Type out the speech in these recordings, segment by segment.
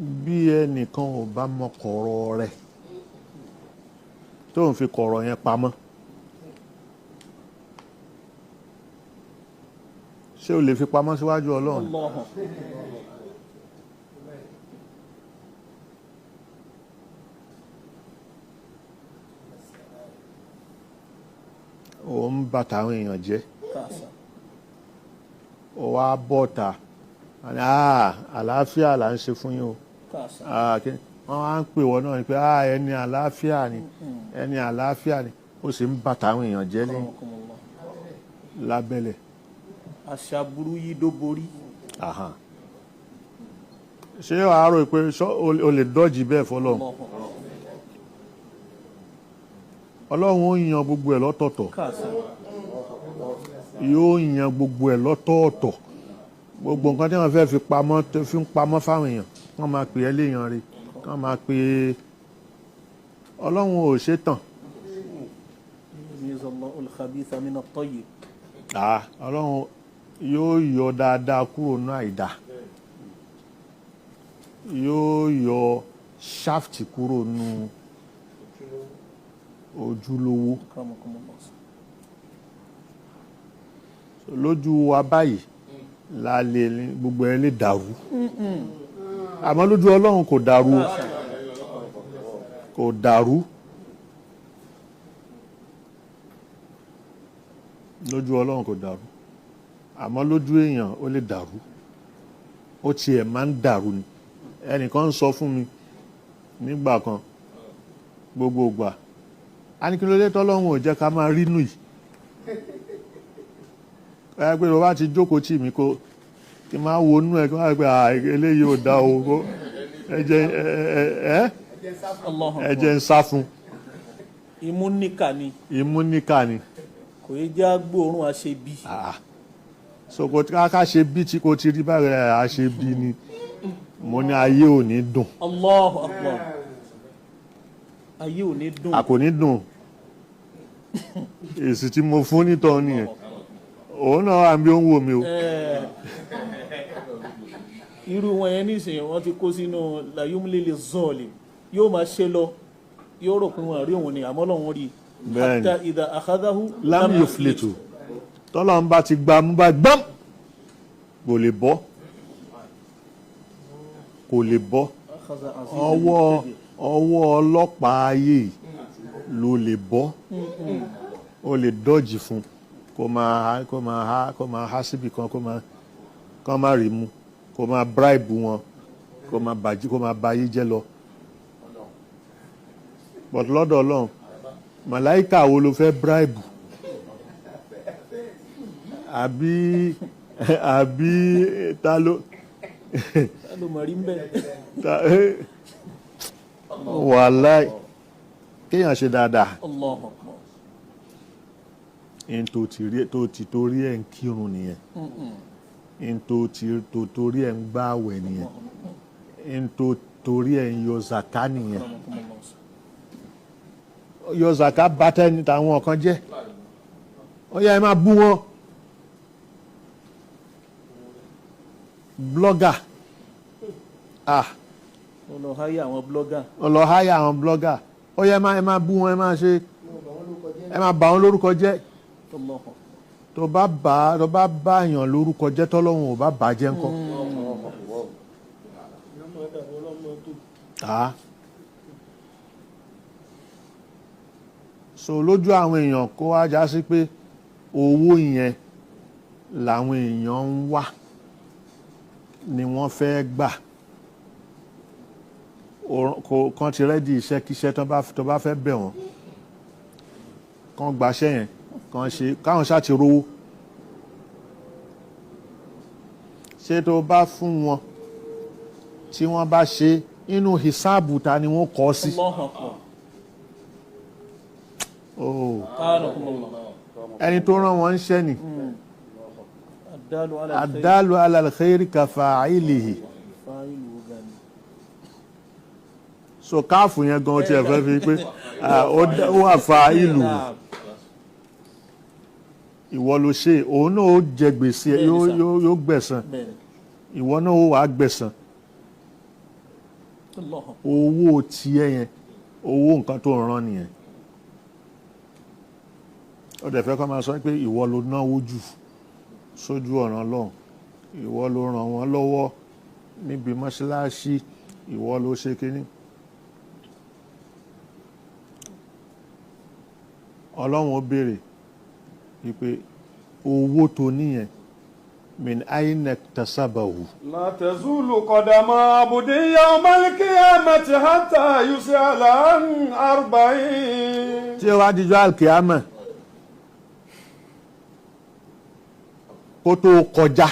Bí ẹnìkan ò bá mọ kọ̀rọ̀ rẹ̀ tó ń fi kọ̀rọ̀ yẹn pamọ́, ṣé o lè fi pamọ́ síwájú Ọlọ́run? Allahu. Ò ń bà tàwọn èèyàn jẹ́. Kàṣà. Ó wá bọ́ta, àlàáfíà là ń ṣe fún yín o. Kàṣà. Wọ́n wá ń pè wọ́n náà ni pé ẹni àlàáfíà ni, ẹni àlàáfíà ni, ó sì ń bà tàwọn èèyàn jẹ́ ní Akramakumullah. lábẹ́lẹ̀. Àṣà burú yìí dó borí. Aha. Ṣé wàá rò pé o lè dọ́jì bẹ́ẹ̀ fọlọ́run? Allahu. Ọlọ́run ó yan gbogbo ẹ̀ lọ́tọ̀ọ̀tọ̀. Kàṣà. Yóò yan gbogbo ẹ̀ lọ́tọ̀ọ̀tọ̀. Gbogbo nǹkan tí wọ́n fẹ́ fi pamọ́, tó fi ń pamọ́ fáwọn èèyàn, wọ́n máa pè é léèyàn rí, wọ́n máa pè é. Ọlọ́run ò ṣe tàn. Yamizu Allahu al-khabitha min at-tayyib. Ọlọ́run yóò yọ dáadáa kúrò ní àìdá, yóò yọ shaft kúrò nù ojúlówó. Akramakumullah. Lójú wa báyìí la lè gbogbo ẹ lè dàrú, àmọ́ lójú Ọlọ́run kò dàrú o. Kò dàrú lójú Ọlọ́run, kò dàrú, àmọ́ lójú èèyàn ó lè dàrú. Ó tiẹ̀ máa ń dàrú ni. Ẹnìkan ń sọ fún mi nígbà kan, gbogbo ìgbà a ní kí ló dé tọ́lọ́run ò jẹ́ ká máa rínú yìí. Ẹ pé bàbá ti jókòó tì mí kó kí n máa wo inú ẹ, kí n máa pé eléyìí ò dá o, kó ẹ jẹ́ ẹ Allahu. ẹ jẹ́ ń sá fún. Imú níkà ni. Imú níkà ni. Kò yẹ jẹ́ agbóòórùn àṣebi. So kò ká ṣe bí tí kò ti rí báyìí, a ṣe bí ni mo ní ayé ò ní dùn. Allahu akbar. Ayé ò ní dùn. A kò ní dùn. Èsì tí mo fún nítọ́ nìyẹn. Òun náà wà bí ó ń wò mí o. Irú wọn yẹn nísìnyí, wọ́n ti kó sínú layumlili zọ́ọ̀lì, yóò máa ṣe lọ, yóò rò pé wọn rí òun ni, àmọ́ Ọlọ́run rí i. Bẹ́ẹ̀ni. Hatta idha akhadhahu lam yuflitu. Tọ́lọ́run bá ti gbá mú bá gbọ́m, kò lè bọ́, kò lè bọ́. Akhadha azizan Ọwọ́ muqtadir. Ọwọ́ ọlọ́pàá ayé yìí ló lè bọ́. Ó lè dọ́jì fún kó máa há, kó máa há, kó máa há síbì kan, kó máa rí mú, kó máa bribe wọn, kó máa bàjí, kó máa ba ayé jẹ́ lọ. But lọ́dọ̀ Ọlọ́run, màláìkà wo ló fẹ́ bribe? Àbí ta ló Ta ló mọ̀ rí ń bẹ̀? Wàláì, kéèyàn ṣe dáadáa. Allahu akbar. N tó ti rí, tó ti torí ẹ̀ ń kírun nìyẹn, n tó ti tó torí ẹ̀ ń gbààwẹ̀ nìyẹn, n tó torí ẹ̀ ń yọ zaka nìyẹn. Akramakumullah. Yọ zaka bá tẹ́ni tàwọn kan jẹ́, ó yá, ẹ máa bú wọn. Blogger, ah. Ó lọ háyà àwọn blogger. Ó lọ háyà àwọn blogger, ó yá, ẹ máa bú wọn, ẹ máa ṣe, ẹ máa bà wọn lórúkọ jẹ́. Allahu akbar. Tó bá yàn lórúkọ jẹ́, tọ́lọ́hun ò bá bà jẹ́ ńkọ́? Ah. So lójú àwọn èèyàn, kó wá já sí pé owó yẹn làwọn èèyàn ń wá ni wọ́n fẹ́ gbà. Kàn ti ready iṣẹ́ kíṣẹ́ tó bá fẹ́ bẹ̀ wọ́n, kàn gbaṣẹ́ yẹn, kàn ṣe, káwọn ṣáà ti rówó. Ṣé tó bá fún wọn, tí wọ́n bá ṣe, inú hisabu ta ni wọ́n kọ sí? Allahu akbar. Oh. Anakumullah. Ẹni tó rán wọn ń ṣẹ́ ni. Ad-dalu ala al-khayr. Ad-dalu ala al-khayri kafa'ilihi. Fa'iluhu gani. So káàfù yẹn gan tiẹ̀ fẹ́ fi pé ó wà fa ìlú. Naam. Ìwọ ló ṣe, òun náà ó jẹ gbèsè ẹ, Bẹ́ẹ̀ni yóò sà. yóò gbẹ̀san. Bẹ́ẹ̀ni. Ìwọ náà ó wàá gbẹ̀san. Owó tiẹ̀ yẹn, owó nǹkan tó ń rán nìyẹn. Ó dẹ̀ fẹ́ kọ́ máa sọ pé ìwọ ló náwó jù sójú ọ̀nà Ọlọ́run, ìwọ ló ràn wọ́n lọ́wọ́ níbi mọ́ṣáláṣí, ìwọ ló ṣe kínní. Ọlọ́run ó béèrè wípé owó tó níyẹn min aina tasabahu. La tazulu qadama abdi yawmal qiyamati hatta yus'ala an arba'in. Tí ó wá dijọ́ alkiyama kó tó kọjá,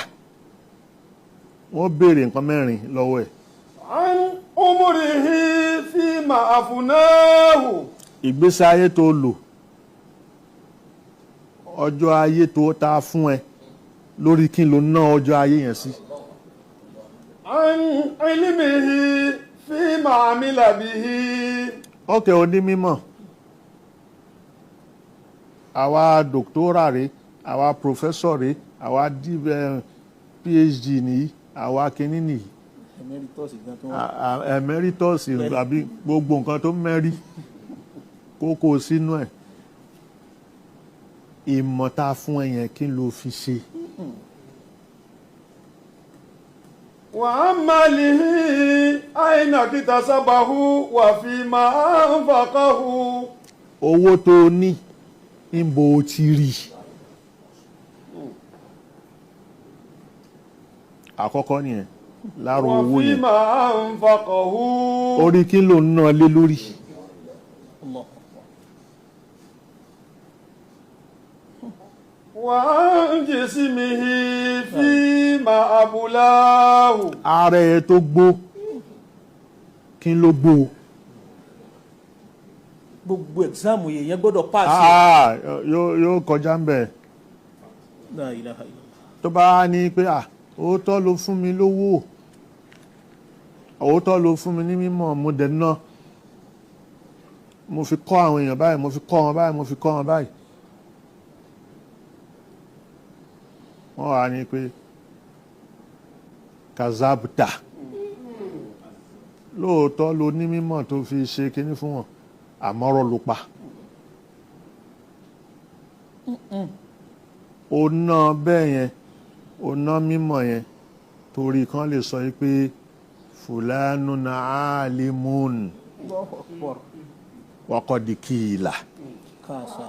wọ́n béèrè nǹkan mẹ́rin lọ́wọ́ ẹ̀. An umrihi fima afnahu. Ìgbésí ayé tó lò, ọjọ́ ayé tó ta fún ẹ, lórí kí ló ná ọjọ́ ayé yẹn sí. An ilmihi fima amila bihi. Ókè, onímọ̀, àwa dòkítọ́rà rè, àwa pòfẹ́sọ̀ rè, àwa PhD nìyí, àwa kìíní nìyí, Emeritus gan tó wà. Emeritus àbí gbogbo nǹkan tó mẹ́rí kókó sínú ẹ̀. Ìmọ̀ tá a fún ẹ yẹn, kí ló fi ṣe? Wa amalihi aina kitasabahu wa fima anfaqahu. Owó tó ní, níbo o ti rí? Àkọ́kọ́ nìyẹn lára Wa owó yẹn. fima anfaqahu. Orí kí ló ń ná lé lórí? Allah. Wa an jismihi fima abulahu. Ara ẹ tó gbó, kí ló gbó? Gbogbo exam yẹn gbọ́dọ̀ pass. Ah, yóò kọjá ń bẹ̀. La ilaha illallah. Tó bá ní pé à, òótọ́ ló fún mi lówó, òótọ́ ló fún mi ní mímọ̀, mo dẹ̀ ná, mo fi kọ́ àwọn èèyàn báyìí, mo fi kọ́ wọn báyìí, mo fi kọ́ wọn báyìí, wọ́n wà ní pé kazabta, lóòótọ́ ló ní mímọ̀ tó fi ṣe kinní fún wọn, àmọ́rọ̀ ló pa. Ó ná bẹ́ẹ̀ yẹn, ó ná mímọ̀ yẹn torí kan lè sọ yìí pé fulanu na alimun Allahu akbar. waqad kila. Káàsà.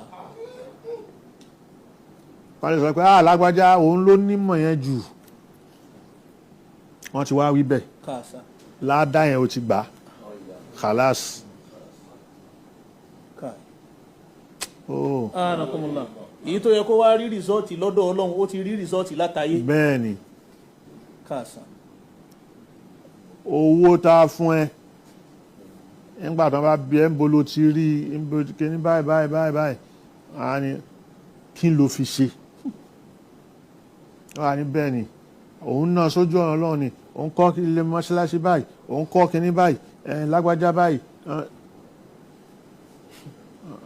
Kan lè sọ pé ah, lágbájá òun ló nímọ̀ yẹn jù, wọ́n ti wá wí bẹ́ẹ̀. Káàsà. Ládàá yẹn ó ti gbà khalas. Káà. Oh. Anakumullah. Èyí tó yẹ kó wá rí result lọ́dọ̀ Ọlọ́run, ó ti rí result látayé. Bẹ́ẹ̀ ni. Káàsà. Owó tá a fún ẹ, nígbà tó bá bí ẹ ń bolo ti rí ń bo kíní báyìí báyìí báyìí báyìí, á ní kí ló fi ṣe? Wọ́n á ní bẹ́ẹ̀ ni, òun náà sójú ọ̀nà Ọlọ́run ni, òun kọ́ ilé mọ́ṣáláṣí báyìí, òun kọ́ kíní báyìí, ẹ̀ lágbájá báyìí.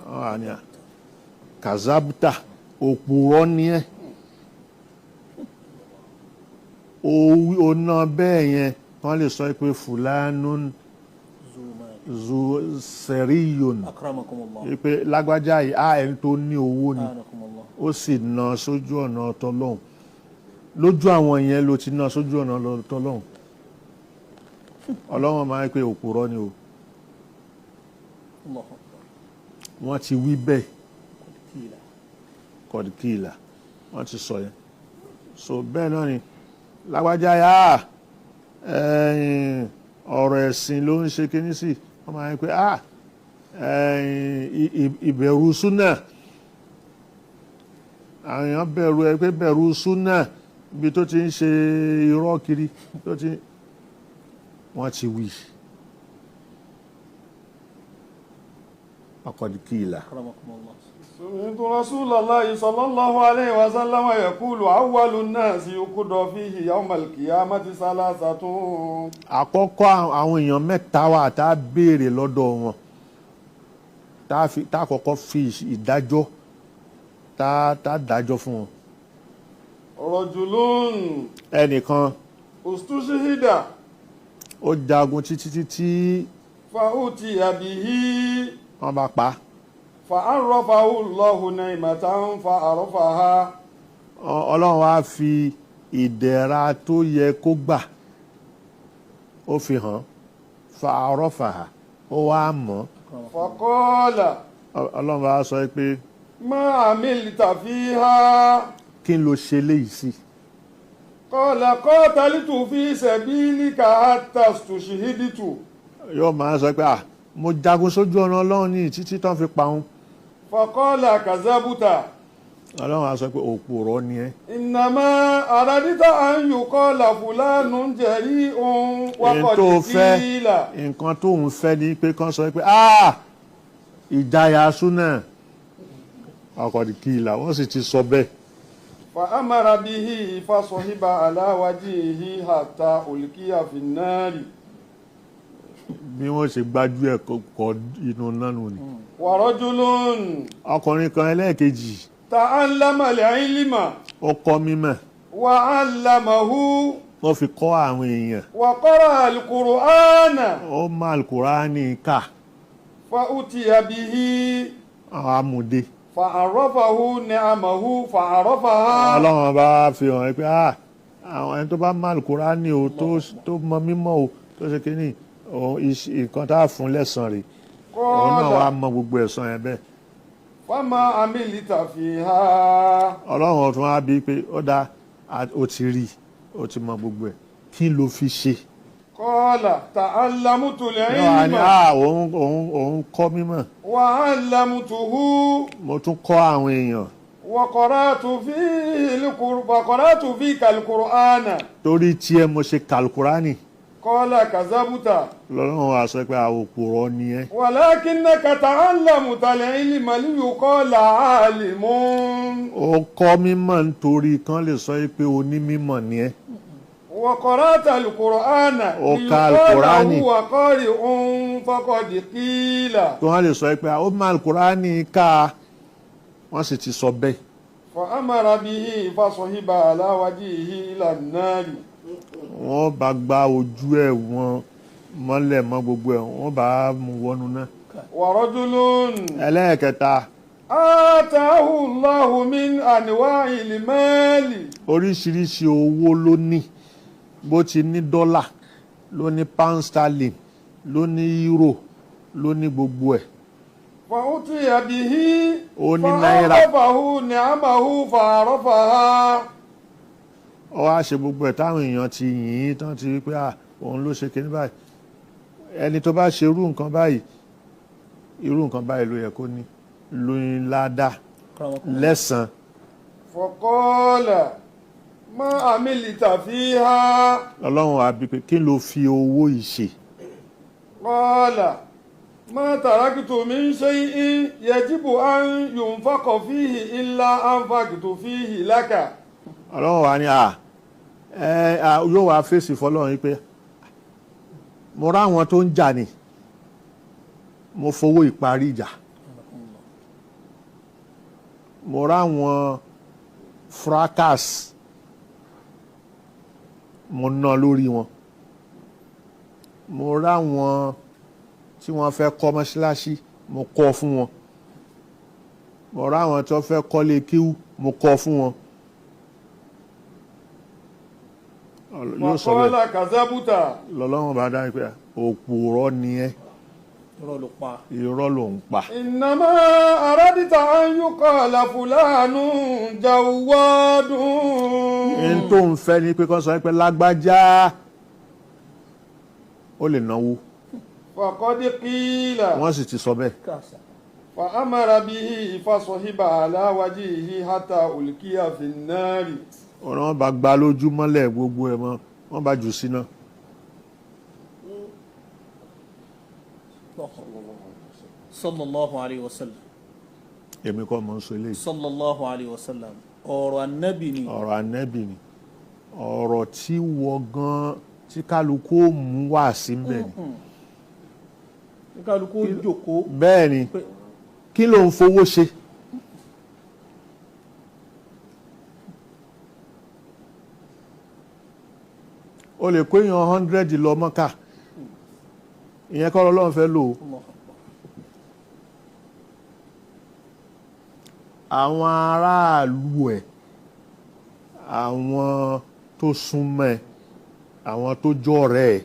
Wọ́n á ní kazabta, òpùrọ́ ni ẹ́, ó ná bẹ́ẹ̀ yẹn wọ́n lè sọ pé fulanun zu sẹ̀ríyòn. Akramakumullah. Pé lágbájá yìí á, ẹni tó ní owó ni. Anakumullah. Ó sì ná sójú ọ̀nà tọlọ́hun. Lójú àwọn yẹn ló ti ná sójú ọ̀nà tọlọ́hun, Ọlọ́run máa ń pe òpùrọ́ ni o. Allahu akbar. Wọ́n ti wí bẹ́ẹ̀. Kìlà. Kọ̀dìkìlà, wọ́n ti sọ yẹn. So bẹ́ẹ̀ náà ni lágbájá yá, ẹ̀yìn ọ̀rọ̀ ẹ̀sìn ló ń ṣe kíní sí, wọ́n máa ń pè ah, ẹ̀yìn ìbẹ̀rù súnà, àwọn èèyàn bẹ̀rù ẹ pé bẹ̀rù súnà, ibi tó ti ń ṣe irọ́ kiri tó ti wọ́n ti wí ọkọ̀dìkìlà. Akramakumullah. سمعت رسول الله صلى الله عليه وسلم يقول أول الناس يقضى فيه يوم القيامة ثلاثة. Àkọ́kọ́, àwọn èèyàn mẹ́ta wà tá a béèrè lọ́dọ̀ wọn, tá a kọ́kọ́ fi ìdájọ́, tá a dájọ́ fún wọn. رجل Ẹnìkan استشهد. Ó jagun títí títí. فأتي به. Wọ́n bá pa á. فعرفه الله نعمة فعرفها. Ọlọ́run wá fi ìdẹ̀ra tó yẹ kó gbà, ó fi hàn, فعرفها, ó wá mọ̀. فقال: Ọlọ́run wá sọ pé: ما عملت فيها؟ Kí n ló ṣe léyìí sí? قال: قاتلت في سبيلك حتى استشهدت. Yóò máa sọ pé, ah, mo jagun sójú ọ̀nà Ọlọ́run ní títí tán fi pa òun. فقال: كذبت. Ọlọ́run á sọ pé òpùrọ́ ni ẹ́. إنما أردت أن يقال فلان جريء Èyí وقد tó fẹ́, قيل. nǹkan tó ń fẹ́ ni pé kán sọ pé, ah, ìjayà súnà وقد قيل, wọ́n sì ti sọ bẹ́ẹ̀. فأمر به فسحب على وجهه حتى ألقي في النار. Bí wọ́n ṣe gbájú ẹ̀ kọ inú nánu ni. ورجل Ọkùnrin kan ẹlẹ́ẹ̀kejì, تعلم العلم ó kọ́ mímọ̀, وعلمه، wọ́n fi kọ́ àwọn èèyàn، وقرأ القرآن، ó mọ Alukurani kà. فأتي به، Àwọn amúdé، فعرفه نعمه فعرفها. Ọlọ́run bá fi hàn pé, ah, àwọn ẹni tó bá mọ Alukurani o, tó mọ mímọ̀ o, tó ṣe kínní òun, nǹkan tá a fún lẹ́san rẹ̀, òun náà wàá قال: mọ gbogbo ẹ̀san yẹn bẹ́ẹ̀. فما عملت فيها؟ Ọlọ́run ọ̀tún á bí pé, ó dá, ó ti rí, ó ti mọ gbogbo ẹ̀, kí ló fi ṣe? قال: تعلمت Yóò wá ní العلم ah, òun kọ́ mímọ̀، وعلمته، mo tún kọ́ àwọn èèyàn، وقرأت فيك القرآن. Torí tiẹ̀ mo ṣe kàlùkùránì. قال: كذبت. Lọ́lọ́run wá sọ pé òpùrọ́ ni ẹ́. ولكنك تعلمت العلم ليقال عالم. Ó kọ́ mímọ̀ nítorí kan lè sọ pé onímọ̀ ni ẹ́. وقرأت القرآن Ó ka ليقال Al-Qur'ani. هو قارئ فقد قيل. Tó wọ́n lè sọ pé ó mọ Al-Qur'ani ká, wọ́n sì ti sọ bẹ́ẹ̀. فأمر به فسحب على وجهه إلى النار. Wọ́n bá gba ojú ẹ̀, wọ́n mọ́lẹ̀ mọ́ gbogbo ẹ̀, wọ́n bá mú wọnú náà. ورجل Ẹlẹ́ẹ̀kẹta, آتاه الله من أنواع المال، oríṣiríṣi owó ló ní, bó ti ní dọ́là, ló ní pound sterling, ló ní euro, ló ní gbogbo ẹ̀. فأتي به، Ó ní náírà. فعرفه نعمه فعرفها. Ó wá ṣe gbogbo ẹ̀ táwọn èèyàn ti yìn ín tán, ti rí pé, ah, òun ló ṣe kinní báyìí. Ẹni tó bá ṣe irú nǹkan báyìí, irú nǹkan báyìí ló yẹ kó ní lóyún ládàá lẹ́sàn. فقال: ما عملت فيها؟ Ọlọ́run á bí pé, kí ló fi owó yìí ṣe? قال: ما تركت من شيء يجب أن ينفق فيه إلا أنفقت فيه لك. Ọlọ́run wa ní à ẹ à, yóò wá fèsì fọlọ́run yìí pé, mo ráwọn tó ń jà ní, mo fowó ìparí ìjà, mo ráwọn fracas, mo ná lórí wọn, mo ráwọn tí wọ́n fẹ́ kọ́ mọ́ṣáláṣí, mo kọ́ fún wọn, mo ráwọn tí wọ́n fẹ́ kọ́lé kíw, mo kọ́ fún wọn. Yóò sọ bẹ́ẹ̀. فقال: كذبت. Lọ́lọ́run bá dá pé, òpùrọ́ ni ẹ́. Irọ́ ló pa. Irọ́ ló ń pa. إنما أردت أن يقال فلان جواد. Ẹni tó ń fẹ́ ni pé kán sọ pé lágbájá ó lè náwó. فقد قيل. Wọ́n sì ti sọ bẹ́ẹ̀. Káàsà. فأمر به فسحب على وجهه حتى ألقي في النار. Ọ̀rọ̀ wọn bá gba lójú mọ́lẹ̀ gbogbo ẹ̀ mọ́, wọ́n bá jù síná. صلى الله عليه وسلم. Èmi kọ́ mọ̀ ń sọ eléyìí. صلى الله عليه وسلم, ọ̀rọ̀ Ànábì ni. Ọ̀rọ̀ Ànábì ni, ọ̀rọ̀ tí wọ́n gan tí kálukú ó mú wá sí mbẹ̀ ni. Kálukú ó jókòó. Bẹ́ẹ̀ ni. Kí ló ń fowó ṣe? O lè kó èèyàn 100 lọ Mọ́kà. Ìyẹn kọ́ lọ́lọ́run fẹ́ lò ó. Allahu Akbar. Àwọn aráàlú ẹ̀, àwọn tó súnmọ́ ẹ, àwọn tó jọ̀rẹ́ ẹ̀,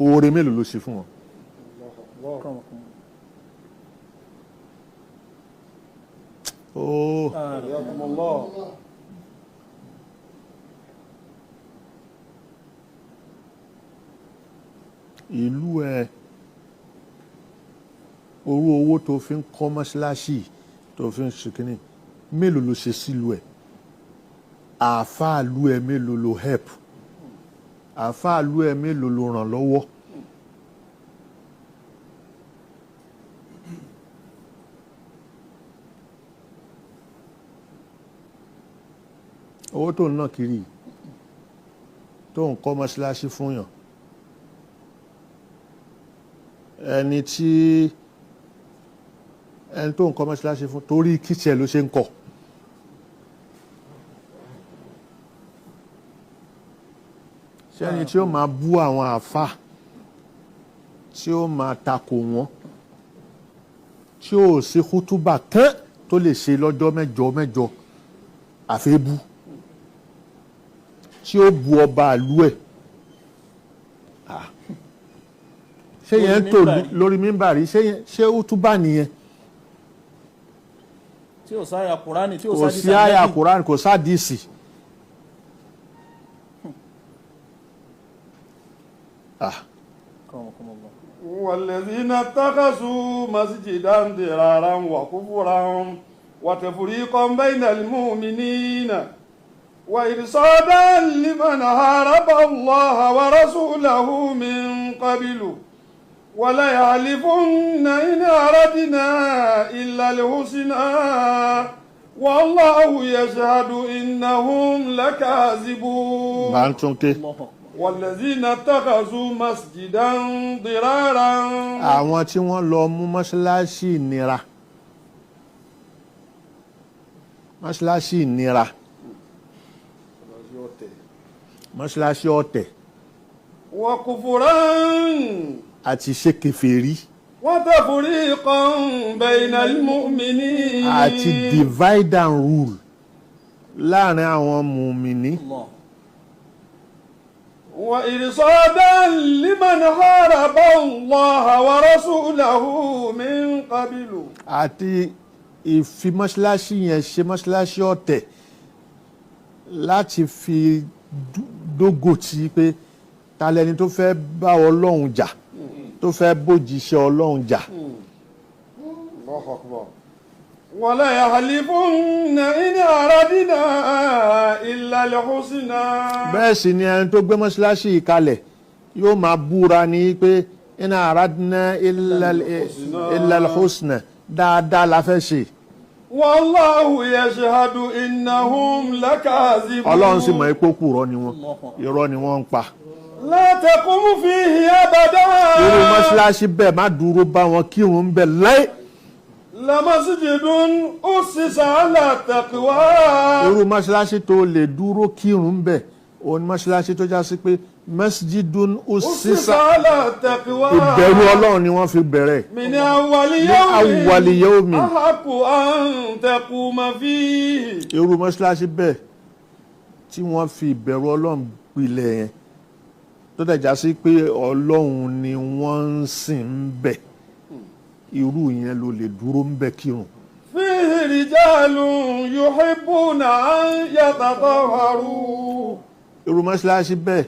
oore mélòó ló ṣe fún wọn? Akramakum. Ooo. حياكم الله. Ìlú ẹ, orú owó tó fi ń kọ́ mọ́ṣáláṣí, tó fi ń ṣe kínní, mélòó ló ṣe sílùú ẹ? Àáfàá ìlú ẹ mélòó ló help? Àáfàá ìlú ẹ mélòó ló ràn lọ́wọ́? Owó tó ń ná kiri yìí, tó ń kọ́ mọ́ṣáláṣí fún yàn, ẹni tí ẹni tó ń kọ́ mọ́ṣáláṣí fún, torí kíṣẹ́ ló ṣe ń kọ́. Ṣé ẹni tí ó máa bú àwọn àáfà, tí ó máa takò wọ́n, tí ó sì kútúbà kán tó lè ṣe lọ́jọ́ mẹ́jọ mẹ́jọ àfẹ́bú, tí ó bu ọba àlú ẹ̀, ṣé yẹn ń tò lórí mímbàrí? Ṣé ṣé ó túbà nìyẹn? Tí ò sáyà Kùránì, tí ò Kò sáyà sí àyà Kùránì, kò sádìsì. Ah. Akramakumullah. والذين اتخذوا مسجدا ضرارا وكفرا وتفريقا بين المؤمنين وإرصادا لمن حارب الله ورسوله من قبل وليحلفن إن أردنا إلا الحسنى والله يشهد إنهم لكاذبون. Bá ń tún ké. Allahu Akbar. والذين اتخذوا مسجدا ضرارا. Àwọn tí wọ́n lọ mú mọ́ṣáláṣí ìnira, mọ́ṣáláṣí ìnira, mọ́ṣáláṣí ọ̀tẹ̀ وكفرا àti ṣe kèfèrí وتفريقا بين المؤمنين àti divide and rule láàrin àwọn mùmìnì Allah. وإرصادا لمن حارب الله ورسوله من قبل àti ìfi mọ́ṣáláṣí yẹn ṣe mọ́ṣáláṣí ọ̀tẹ̀ láti fi dógò tí pé ta lẹni tó fẹ́ bá Ọlọ́run jà, tó fẹ́ bójíṣẹ́ Ọlọ́run jà. الله أكبر. ولا يحلفن إن أردنا إلا الحسنى. Bẹ́ẹ̀ sì ni ẹni tó gbé mọ́ṣáláṣí yìí kalẹ̀ yóò máa búra ní pé iná aradna illa al-husna, dáadáa la fẹ́ ṣe. والله يشهد إنهم لكاذبون. Ọlọ́run sì mọ̀ pé òpùrọ́ ni wọ́n, irọ́ ni wọ́n ń pa. لا تقم فيه أبدا. Irú mọ́ṣáláṣí bẹ́ẹ̀, má dúró bá wọn kírun bẹ́ẹ̀ láì. لمسجد أسس على التقوى. Irú mọ́ṣáláṣí tó lè dúró kírun bẹ́ẹ̀, òun ni mọ́ṣáláṣí tó já sí pé masjidun أسس usisa على التقوى. ìbẹ̀rù Ọlọ́run ni wọ́n fi bẹ̀rẹ̀. من أول من أول يوم يوم. أحق أن تقوم فيه. Irú mọ́ṣáláṣí bẹ́ẹ̀ tí wọ́n fi ìbẹ̀rù Ọlọ́run pilẹ̀ yẹn, tó dẹ̀ já sí pé Ọlọ́run ni wọ́n ń sìn ń bẹ̀, irú yẹn ló lè dúró ń bẹ̀ kírun. فيه رجال يحبون أن يتطهروا. Irú mọ́ṣáláṣí bẹ́ẹ̀,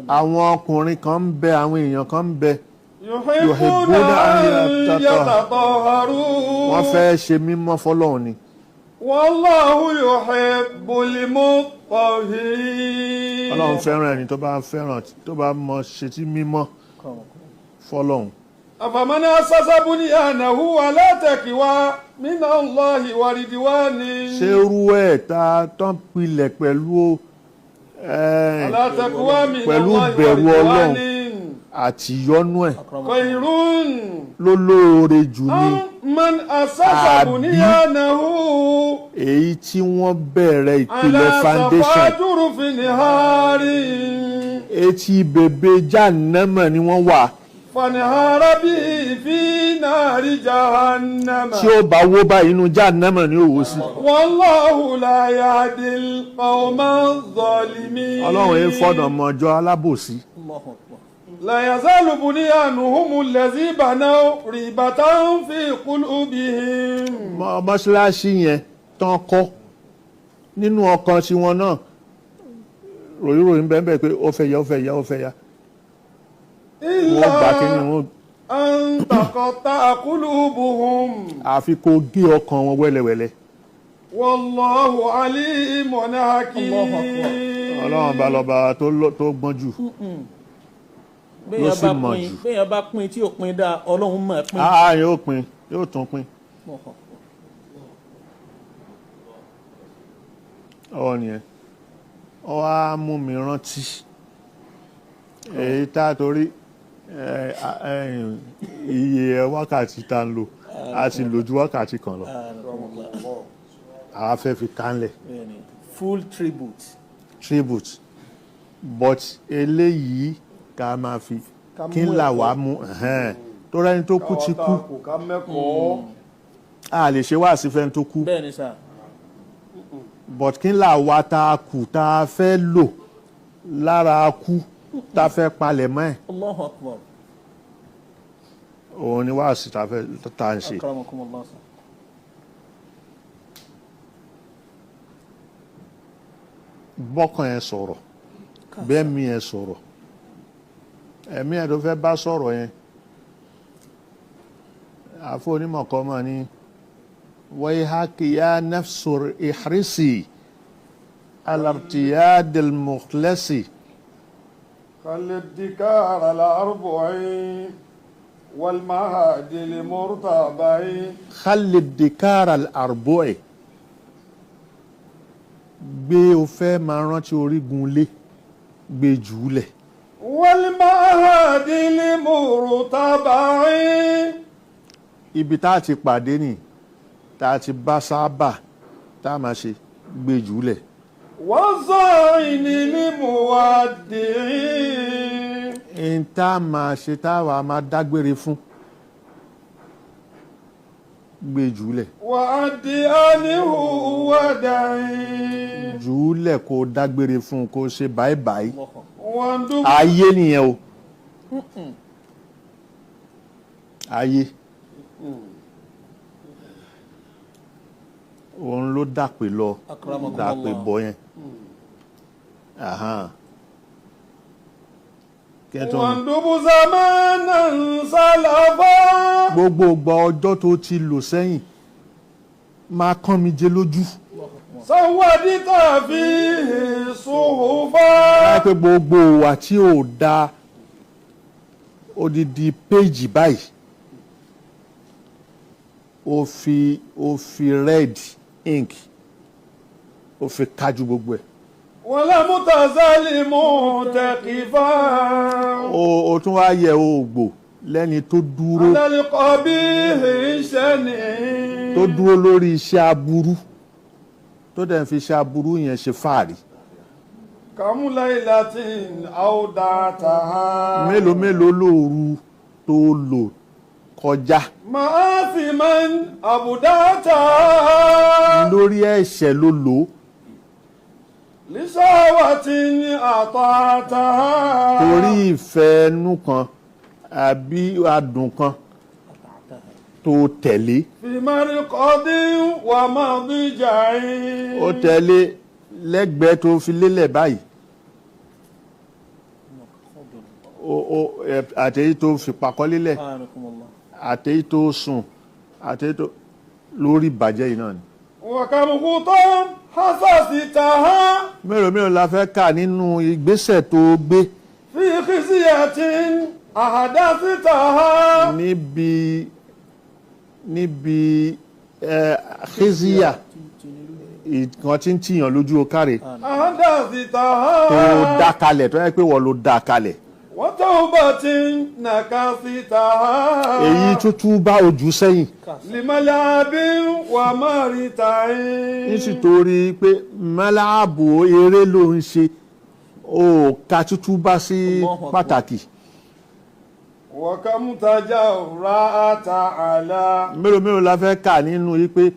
àwọn ọkùnrin kan ń bẹ, àwọn èèyàn kan ń bẹ يحبون يحبون أن أن يتطهروا. Wọ́n fẹ́ ṣe mímọ́ fọlọ́run ni. والله يحب المطهرين. Ọlọ́run fẹ́ràn ẹni tó bá fẹ́ràn, tó bá mọ ṣe tí mímọ́ fọlọ́run. أفمن أسس بنيانه على تقوى من الله ورضوان. Ṣé irú ẹ̀ tá a tán pilẹ̀ pẹ̀lú على تقوى من pẹ̀lú الله ìbẹ̀rù ورضوان Ọlọ́run àti ìyọ́nú ẹ̀ خير ló lóore jù ni أم من أسس àbí بنيانه èyí tí wọ́n bẹ̀rẹ̀ على ìpìlẹ̀ صفا foundation جرف نهار. Etí bèbè Jahannama ni wọ́n wà. فانهار به في نار جهنم. Tí ó bá wó báyìí, inú Jahannama ni ó wó sí. والله لا يهدي القوم الظالمين. Ọlọ́run yẹn fọ́nà mọ́jọ́ alábòsí. Allahu Akbar. لا يزال بنيانهم الذي بنوا ريبة في قلوبهم. Mọ́ṣáláṣí yẹn tán kọ́, nínú ọkàn tiwọn náà, ròyìnròyìn bẹ́ẹ̀ bẹ́ẹ̀ pé ó fẹ́ ya, ó fẹ́ ya, ó fẹ́ ya, wọ́n gbà kí ni إلا wọ́n أن تقطع قلوبهم. Àfi kó gé ọkàn wọn wẹ́lẹ́wẹ́lẹ́. والله عليم حكيم. Allahu Akbar. Ọlọ́run bá lọ́ba tó gbọ́n jù, Béèyàn sì bá mọ̀ pín jù. Béèyàn bá pín tí ò pín dáa, Ọlọ́run mọ̀ pín. Àá, yóò pín, yóò tún pín. Allahu Akbar. Ọwọ́ nìyẹn, ọ wá mú mi rántí èyí tá a torí iye wákàtí tá ń lò, a ti lò ju wákàtí kan lọ, àwa fẹ́ fi kánlẹ̀. Bẹ́ẹ̀ni, full tribute. Tribute, but eléyìí ká máa fi Ká kí mú n là ẹ̀kọ́. wá mú tó rẹ́ni tó kú ti kú. Kò ká mẹ́kọ̀ọ́. A lè ṣe wá sí fẹ́ni tó kú, Bẹ́ẹ̀ni sà. but kí n là wá tá a kù tá a fẹ́ lò lára kú, tá a fẹ́ palẹ̀ mọ́ ẹ̀? Allahu Akbar. Òun ni wá sí tá a fẹ́ tá a ń ṣe. Akramakumullah sà. Bọ́kàn ẹ sọ̀rọ̀ bẹ́ẹ̀, mi ẹ sọ̀rọ̀, ẹ̀mí ẹ̀ tó fẹ́ bá sọ̀rọ̀ yẹn, àfọ onímọ̀ kan mọ̀ ní wayhaki ya nafsu ihrisi alartiyadil mukhlasi. كالادكار الأربع والمهاد المرتبع. Khalid dikara al-arbu'i, gbé o fẹ́ máa rántí orígun ilé, gbé jùúlẹ̀. والمهاد المرتبع. Ibi tá a ti pàdé nì, tá a ti bá sábà tá a máa ṣe, gbé jùúlẹ̀. والزعين لمودع. N tá a máa ṣe, tá a wà máa dágbére fún, gbé jùúlẹ̀. وأدي عنه ودعي. Jùúlẹ̀ kó dágbére fún, kó ṣe báyìí. Allahu Akbar. واندب. Ayé nìyẹn o, ayé òun ló dàpè lọ. Akramakumullah. Dàpè bọ yẹn. Ahan. Kẹ́tọ́ ni. واندب زمانا سلفا. Gbogbo ìgbà ọjọ́ tó ti lò sẹ́yìn máa kán mi jẹ lójú. سودت فيه صحفا. Láì pé gbogbo ìwà tí ò da, odidi péjì báyìí, ó fi red ink, ó fi kájú gbogbo ẹ̀. ولم تزل معتكفا. Ó tún wá yẹ ògbò lẹ́ni tó dúró على القبيح الشنيع. tó dúró lórí iṣẹ́ aburú, tó dẹ̀ ń fi iṣẹ́ aburú yẹn ṣe fáàrí. كم ليلة أودعتها. Mélòó mélòó lóru tó lò kọjá مآثما أبدعتها. lórí ẹ̀ṣẹ̀ ló lò ó. لشهوة أطعتها. Torí ìfẹ́ ẹnu kan àbí adùn kan tó tẹ̀lé. في مرقد ومضجع. Ó tẹ̀lé lẹ́gbẹ̀ẹ́ tó fi lélẹ̀ báyìí, àtẹ̀yí tó fi pàkọ́ lélẹ̀, Akramakumullah. àtẹ̀yí tó sùn, àtẹ̀yí tó lórí ìbàjẹ́ yìí náà ni. وكم خطى حسستها. Mélòó mélòó la fẹ́ kà nínú ìgbésẹ̀ tó gbé في خزية أحدثتها. níbi khiziya, ìkan tí ń tìyàn lójú, o káre, أحدثتها. tó dá kalẹ̀, tó yẹ pé wọ́n ló dá kalẹ̀. وتوبة نكستها. Èyí tútú bá ojú sẹ́yìn. لملعب ومرتع. Nítorí pé mẹ́láàbò eré ló ń ṣe. O ka tútú bá sí Allahu Akbar. pàtàkì. وكم تجرأت على Mélòó mélòó la fẹ́ kà nínú yìí pé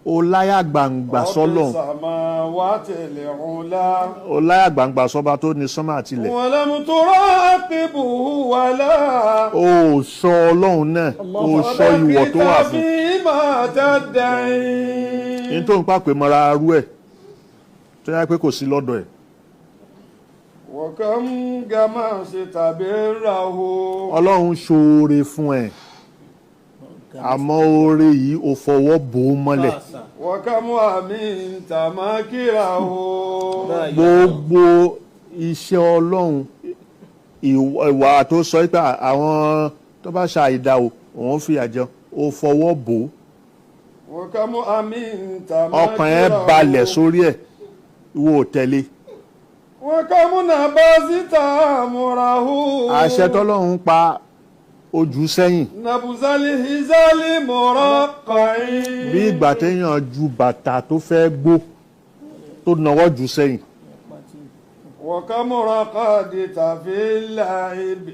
o láyà gbangba رب sọ́lọ́hun, السماوات العلى o láyà gbangba sọ́ba tó ní sánmà àtilẹ̀. ولم تراقبه ولا O ò sọ ọlọ́run náà, o sọ ìwọ̀ tó wà fún. فيما تدعي Ní tó ń pàpè mọ́ra arú ẹ̀ tó yá pé kò sí lọ́dọ̀ ẹ̀. وكم جمعت بره Ọlọ́run ṣoore fún ẹ, àmọ́ oore yìí o fọwọ́ bò ó mọ́lẹ̀. Káàsà. وكم أمنت مكره La ilaha. Gbogbo iṣẹ́ ọlọ́run, ìwà tó sọ pé àwọn tó bá ṣe àìdá o òun fìyà jẹ, o fọwọ́ bò ó. وكم أمنت Ọkàn ẹ مكره balẹ̀ sórí ẹ̀, ìwọ ò tẹ̀lé. وكم نبذت أمره Àṣẹ tọ́lọ́run pa ojú sẹ́yìn. نبذ الهزال مرقع Bí ìgbà téèyàn ju bàtà tó fẹ́ gbó tó nawọ́ jù sẹ́yìn. وكم رقدت في اللعب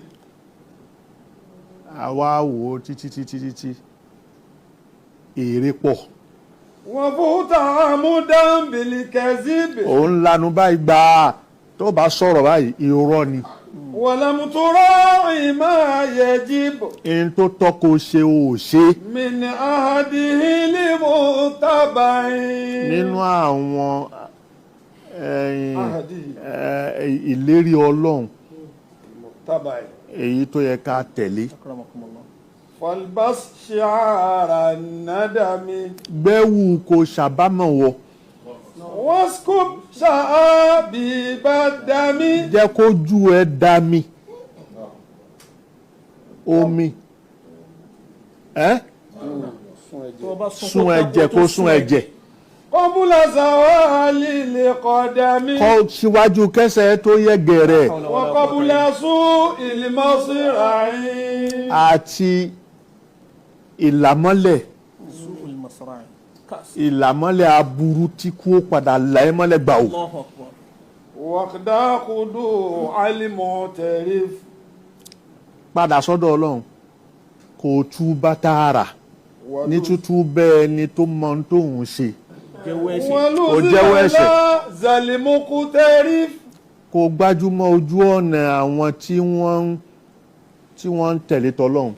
Àwa wò ó títí títí títí, èrè pọ̀. وفوت عمدا بالكذب Òun lanu báyìí gbà á, tó bá sọ̀rọ̀ báyìí irọ́ ni. ولم تراعي ما يجب Ẹni tó tọ́ kó ṣe ò ṣe. من عهده لمتبع Nínú àwọn عهده ìlérí ọlọ́run متبع èyí tó yẹ ká tẹ̀lé. Akramakumullah. فالبس شعار الندم Gbẹ́wù kó ṣàbámọ̀ wọ. واسكب شعابيب الدم Jẹ́ kójú ẹ dá mi omi ẹ́ Tó o bá sun sun ẹ̀jẹ̀ kó sun ẹ̀jẹ̀ قبل زوال القدم kọ́ síwájú kẹsẹ̀ tó yẹ gẹ̀rẹ̀ وقبل سوء المصرع àti ìlàmọ́lẹ̀ Su'ul masra'i. Káàsà. Ìlàmọ́lẹ̀ aburú tí kú ó padà là ẹ́ mọ́lẹ̀ gbà ó. Allahu akbar. واخدع خضوع المعترف Padà sọ́dọ̀ ọlọ́run kò tú bá tààrà ní tútú bẹ́ẹ̀ ni tó mọ ohun tóun ṣe. Jẹ́wọ́ ẹ̀ṣẹ̀. Ó jẹ́wọ́ ẹ̀ṣẹ̀. زلمقترف Kó gbájúmọ́ ojú ọ̀nà àwọn tí wọ́n ń tẹ̀lé tọlọ́run.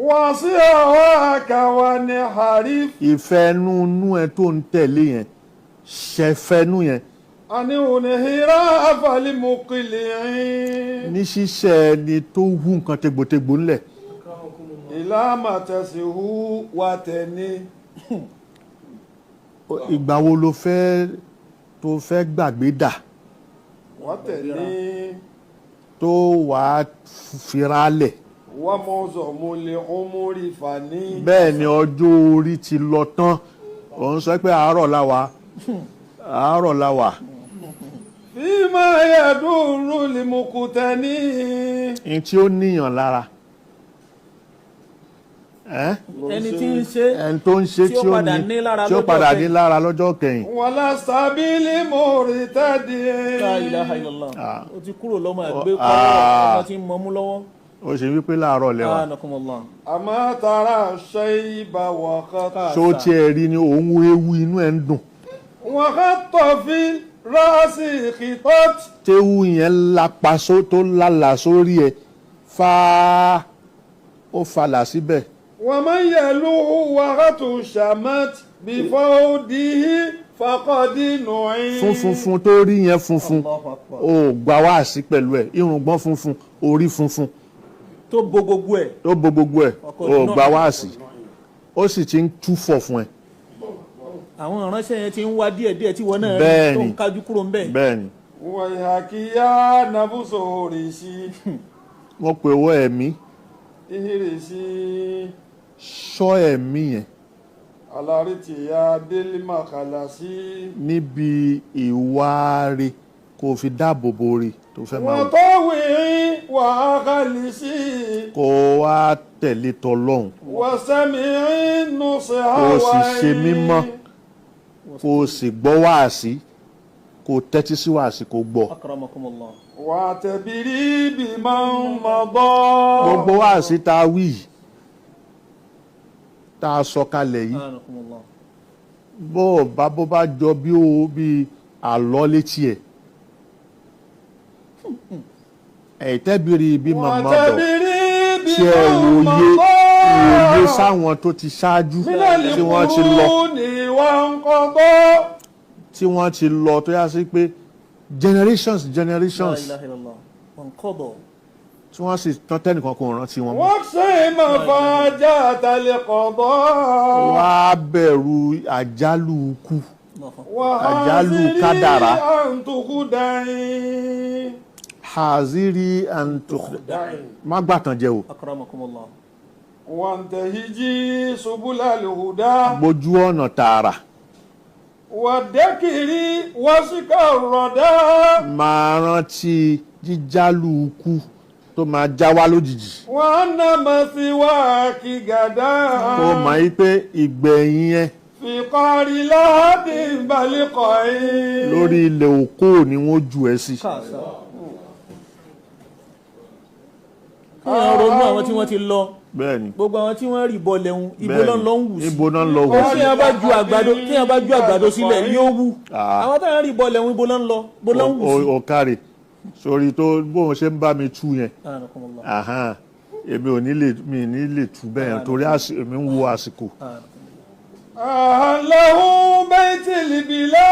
وصياك ونحرف Ìfẹ́núnú ẹ tó ń tẹ̀lé yẹn, ṣẹfẹ́nú yẹn أن انحراف المقلعين ní ṣíṣe ẹni tó hú nǹkan tegbòtegbò ńlẹ̀. إلى ما تسهو وتني Ìgbà wo ló fẹ́ tó fẹ́ gbàgbé dà وتني tó wàá fira lẹ̀? ومعظم العمر فني Bẹ́ẹ̀ ni ọjọ́ orí ti lọ tán, òun sọ pé àárọ̀ la wà, àárọ̀ la wà. فيما يدور المقتني Ní tí ó níyàn lára ẹ́? Ẹni tí ń ṣe Ẹni tó ń ṣe tí ó tí ó padà ní ní lára tí ó lọ́jọ́ padà kẹyìn. ní lára lọ́jọ́ kẹyìn. ولا سبيل مرتدي La ilaha illallah. Ó ti kúrò lọ́mọ àgbẹ̀ kọ́ Ah. ọmọ tí ń mọmú lọ́wọ́. Ó ṣe wípé láàárọ̀ lẹ́wà. Anakumullah. أما ترى الشيب وخط Ṣó tiẹ̀ rí ni òun ewu inú ẹ̀ ń dùn? وخط في الرأس خطط Téwu yẹn lápa tó lálà sórí ẹ̀ fáá, ó falà síbẹ̀. ومن يلوه وغط شمت بفوده فقد نعيم Fún funfun tó rí yẹn funfun, Allahu akbar. ó gbà wá sí pẹ̀lú ẹ̀, irùngbọ̀n funfun, orí funfun Tó bo gbogbo ẹ̀. tó bo gbogbo ẹ̀, Ọkọ̀ ó náà. gbà wá sí, ó sì ti ń túfọ̀ fún ẹ. Àwọn ìránṣẹ́ yẹn ti ń wá díẹ̀díẹ̀ tí wọ́n náà rí Bẹ́ẹ̀ tó ni. ń kájú kúrò ń bẹ̀. Bẹ́ẹ̀ ni. ويحك يا نفس هرسي Wọ́n pe owó ẹ̀mí, اهرسي ṣọ́ ẹ̀mí yẹn على ارتياد المخلص níbi ìwà rẹ̀ kó fi dáàbò bo rẹ̀ tó fẹ́ máa wò, وطوعي وأخلصي kó wá tẹ̀lé tọlọ́hun, وسمعي النصح kó o sì ṣe mímọ́, kó o sì gbọ́ wáàsí. Kó tẹ́tí sí wàásì kó gbọ́. Akramakumullah. واعتبري بمن مضى. Gbogbo wàásì tá a wí yìí, tá a sọ kalẹ̀ yìí, Anakumullah. bó o bá bó bá jọ bí o bí àlọ́ létí ẹ̀, ẹ̀tẹ́bìrì bí màmá bọ̀ واعتبري tí ẹ بمن wòye wòye مضى sáwọn tó ti ṣáájú من tí wọ́n ti lọ القرون وانقضى. tí wọ́n ti lọ, tó yá sí pé generations La generations ilaha illallah. Wanqada. tí wọ́n sì tán tẹ́nìkan kò rántí wọn mọ́. واخشي مفاجأة القضاء. Wá bẹ̀rù àjálù ikú. Allahu akbar. Àjálù وحاذري kádàrá. أن تخدعي. Haziri and má gbàtàn jẹ o. Akramakumullah. وانتهجي سبل الهدى. Gbójú ọ̀nà tààrà. والذكر وسك الردى. Máa rántí jíjálù ikú tó máa já wá lójijì. وأن مثواك غدا. Kó mọ̀ yí pé ìgbẹ̀yìn ẹ في قعر لهب بلقعي. lórí ilẹ̀ òkú ni wọ́n jù ẹ́ sí. Káàsà. Kéèyàn ronú àwọn tí wọ́n ti lọ, Bẹ́ẹ̀ni. gbogbo àwọn tí wọ́n rì bọlẹ̀ ń ibo Bẹ́ẹ̀ni. lọ́n lọ́ ń wù sí. Ibo náà ń lọ wù sí. Téèyàn bá ju àgbàdo, téèyàn bá ju àgbàdo sílẹ̀ yóò wù. Ah. Àwọn táwọn rì bọlẹ̀ ń ibo lọ́n lọ, ibo lọ́n wù sí. Ọ̀kàrè sórí tó bóun ṣe ń bá mi tú yẹn. Anakumullah. Ahan. Èmi ò ní lè mi ní lè tú bẹ́ẹ̀ yẹn torí èmi ń wo àsìkò. أهله بيت البلا.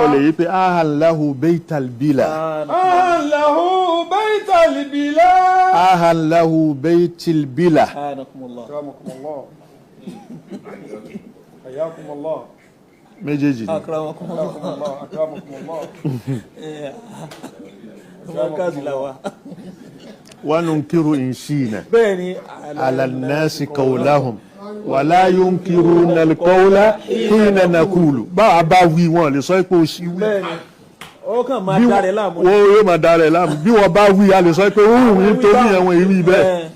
O lè yí pé ahalahu beital bila. أهله بيت البلا. Ahalahu beitil bila. Anakumullah. أكرمكم الله، حياكم الله. Méjèèjì ni. Akramakumullah. حياكم الله، أكرمكم الله. Ọmọ la wa. Wa nunkiru inshina. Bẹ́ẹ̀ni. Ala nnasi qawlahum wala yunkiruna alqawla hina naqulu. Báwa bá wí wọn lè sọ pé o ṣì wí. Bẹ́ẹ̀ni. Ó kàn máa Bí darẹ̀ láàmú. wọ́n yóò máa darẹ̀ láàmú. Bí wọ́n bá wí a lè sọ pé òun nítorí ẹ̀wọ̀n ìwí bẹ́ẹ̀. Bẹ́ẹ̀.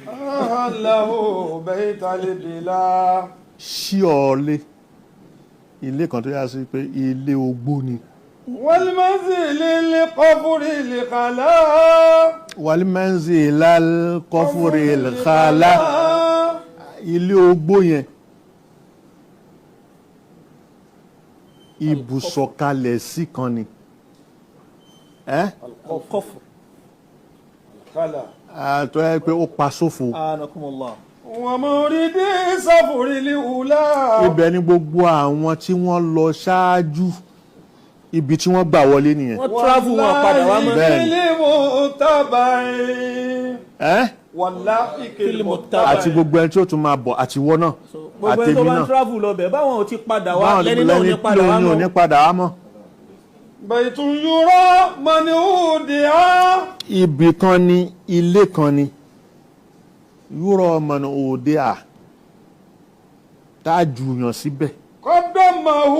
أهله بيت البلا. Ṣí ọ̀ọ́lé ilé kan tó yá sí pé ilé ogbó ni. والمنزل القبر الخلاء. Wàlímẹ́ǹsì lálkọ́fúrì ìlkálá, ilé ogbó yẹn ibùsọ̀kalẹ̀ sí kan ni. Ẹ́ Al-Qafr. الخلاء. Àtọ́ ẹ pé ó pa sófo. Anakumullah. ومورد سفر الأولى. Ibẹ̀ ni gbogbo àwọn tí wọ́n lọ ṣáájú, ibi tí wọ́n gbà wọlé nìyẹn. Wọ́n travel wọn padà wá mọ́. Bẹ́ẹ̀ni. المتبع. Ẹ́ والله المتبع. Àti gbogbo ẹni tí ó tún máa bọ̀ àti wọ́n náà Gbogbo ẹni tó àtèmi bá ń náà. travel lọ bẹ̀, báwọn ò ti padà wá, Báwọn lẹ́ni náà ò ní padà wá lẹ́ni ò ní mọ́. padà wá mọ́. بيت يرى من أودع. Ibì kan ni, ilé kan ni, yúrọ ọmọ òde à tá a jùyàn síbẹ̀. قدمه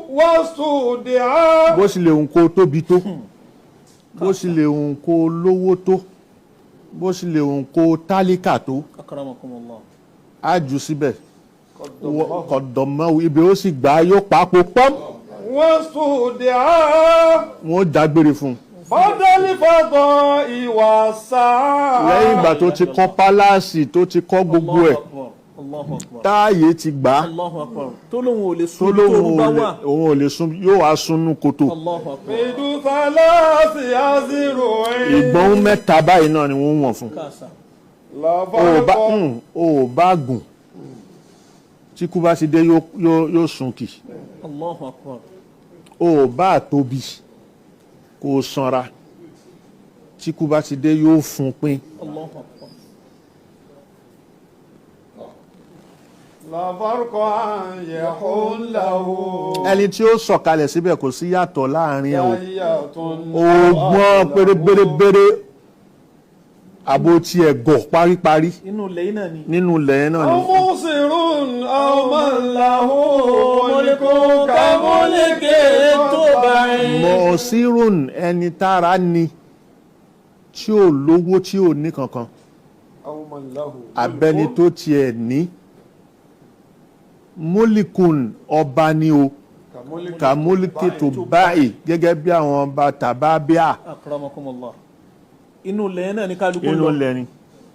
واستودع. Bó sì lè hùn kó tóbi tó, bó sì lè hùn kó lówó tó, bó sì lè hùn kó tálíkà tó, Akramakumullah. á jù síbẹ̀. Kọ̀dọ̀mọ́ ibẹ̀ ó sì gbà á, yóò pàápò pọ́m. واستودع. Wọn ó dágbére fún un. بدل فضاء والسعة. Lẹ́yìn ìgbà tó ti kọ́ pálásì, tó ti kọ́ gbogbo ẹ̀, Allahu akbar. Allahu akbar. táàyè ti gbà á, Allahu akbar. Tó lóun ò lè tó sùn tó lóun rú bá ò lè wà. òun ò lè sún, yóò wá súnú kòtò. Allahu akbar. ميد ثلاث أزرع. Ìgbọ̀n mẹ́ta báyìí náà ni wọ́n wọ̀n fún. Káàsà. لا O ò bá فرق. o ò bá gùn, tí kú bá ti dé yóò sùn kì. Allahu akbar. O ò bá tóbi kó o sanra, tí kú bá ti dé yóò fún pín. Allahu akbar. لا فرق أن يحله. Ẹni tí ó sọ̀kalẹ̀ síbẹ̀, kò sí yàtọ̀ láàrin ẹ̀ o. تحية. Ògbọ́n pérébérébéré àbò tiẹ̀ gọ̀ paríparí. Inú ilẹ̀ yìí náà ni. Nínú ilẹ̀ yẹn náà أو ni. مبصر أو من له ملك كملك الطبع. Mọ̀ọ́sírùn, ẹni tára ni tí ò lówó, tí ò ní kankan, أو من له abẹ́ni tó tiẹ̀ ní Múlìkùn ọba ni o, kàmúlìkì tó báyìí, gẹ́gẹ́ bí àwọn ọba tàbábíà. Akramakumullah, inú ilẹ̀ náà ní kálukú Inú lọ. lẹ́ni.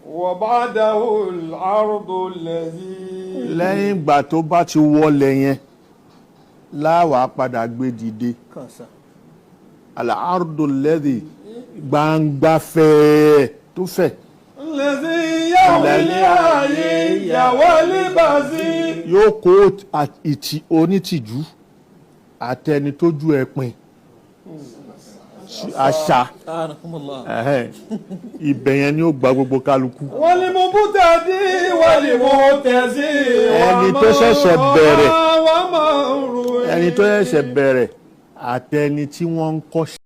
وبعده العرض الذي Lẹ́yìn ìgbà tó bá ti wọlé yẹn láwàá padà gbé dìde. Kàṣà. Al-ardu alladhi, gbangba fẹ́ẹ́ tó fẹ̀. الذي يهوي الحيي والبزي. Yóò kó ìtì onítìjú àtẹni tójú ẹ pin àṣà. Akramakumullah. Ẹhẹ́n. Ibẹ̀ yẹn ni ó gba gbogbo kálukú. والمبتدي والمبتزي. Ẹni tó ṣẹ̀ṣẹ̀ bẹ̀rẹ̀. ومن روي. Ẹni tó ṣẹ̀ṣẹ̀ bẹ̀rẹ̀ àtẹni tí wọ́n ń kọ́ṣẹ́.